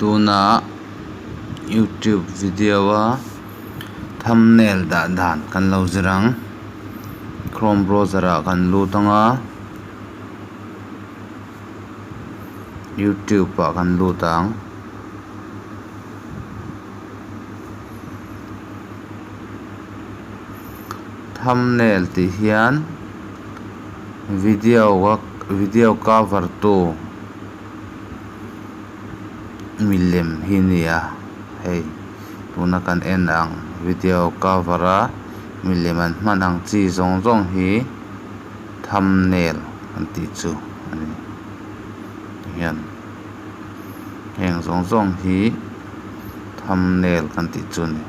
Tunah youtube video a thumbnail dah dan kan lo zir ang. Chrome browser ah kan lut ang a, youtube ah kan lut ang. Thumbnail tih hian video a video cover tu milem hi a ni a hei tuna kan en ang video cover a milem an hman ang chi zawng zawng hi thumbnail an tih chu a ni hian heng zawng zawng hi thumbnail kan tih chu a ni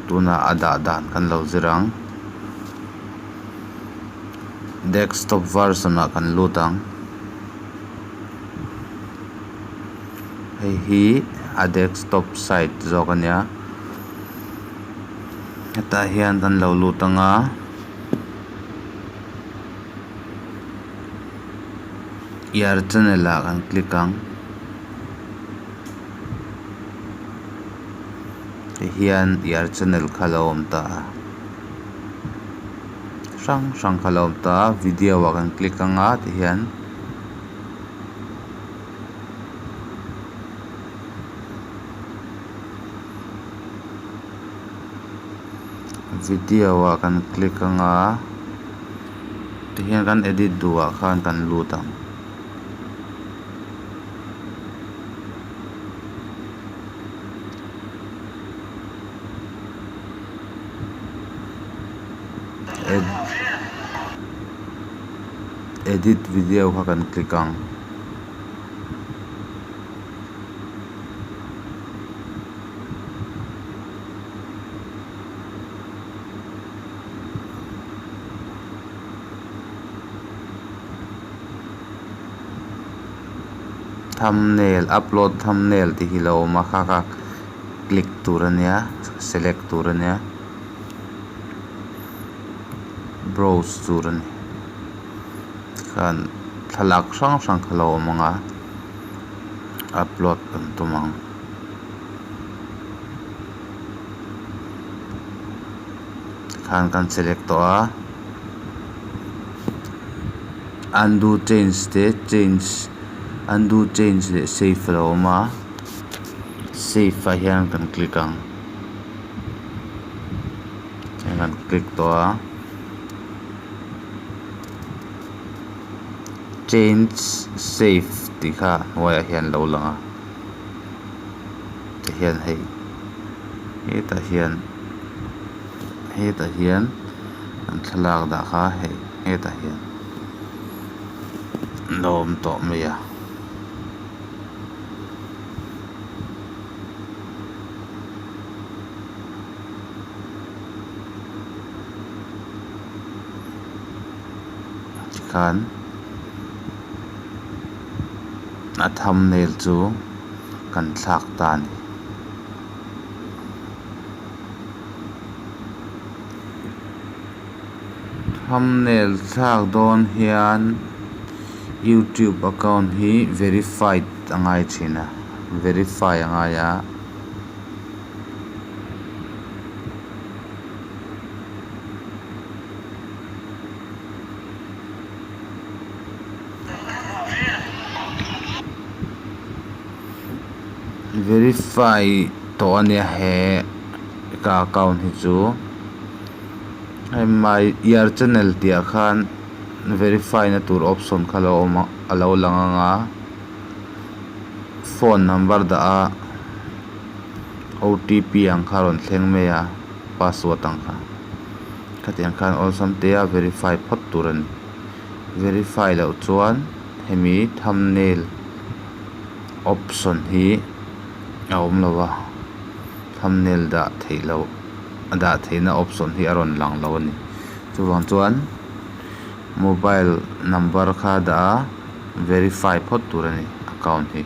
tunah a dah dan kan lo zir ang desktop version ah kan lut ang. Hei hi a desktop site zawk a nia hetah hian kan lo lut ang a your channel ah kan click ang tihian your channel kha a lo awm ta a hrang hrang kha a lo awm ta a video ah kan click ang a tihian. Video ah kan click ang a tihian kan edit duh ah khan kan lut ang. Edit video kha kan click ang. Thumbnail upload thumbnail tih hi lo awm a kha kha click tur a nia select tur a nia browse tur a ni khan thlalak hrang hrang kha lo awm ang a upload kan tum ang. Khan kan select tawh a undo change te change undo change leh save a lo awm a save ah hian kan click ang kan click tawh a change save tih kha hnuaiah hian a lo lang a tihian hei hetah hian hetah hian an thlalak dah kha hei hetah hian a lo awm tawh mai a. Tikhan a thumbnail chu kan thlak ta a ni. Thumbnail thlak dawn hian youtube account hi verified a ngai thin a verify a ngai a. Verify tawh a nia he ka account hi chu hei my your channel tih ah khan verify na tur option kha a lo awm a a lo lang ang a phone number dah a O_T_P ang kha a rawn thleng mai a password ang kha khatiang khan awlsam te a verify phawt tur a ni verify loh chuan hemi thumbnail option hi a awm lo a thumbnail dah theih loh a dah theihna option hi a rawn lang lo a ni chuvang chuan mobile number kha dah a verify phawt tur a ni account hi.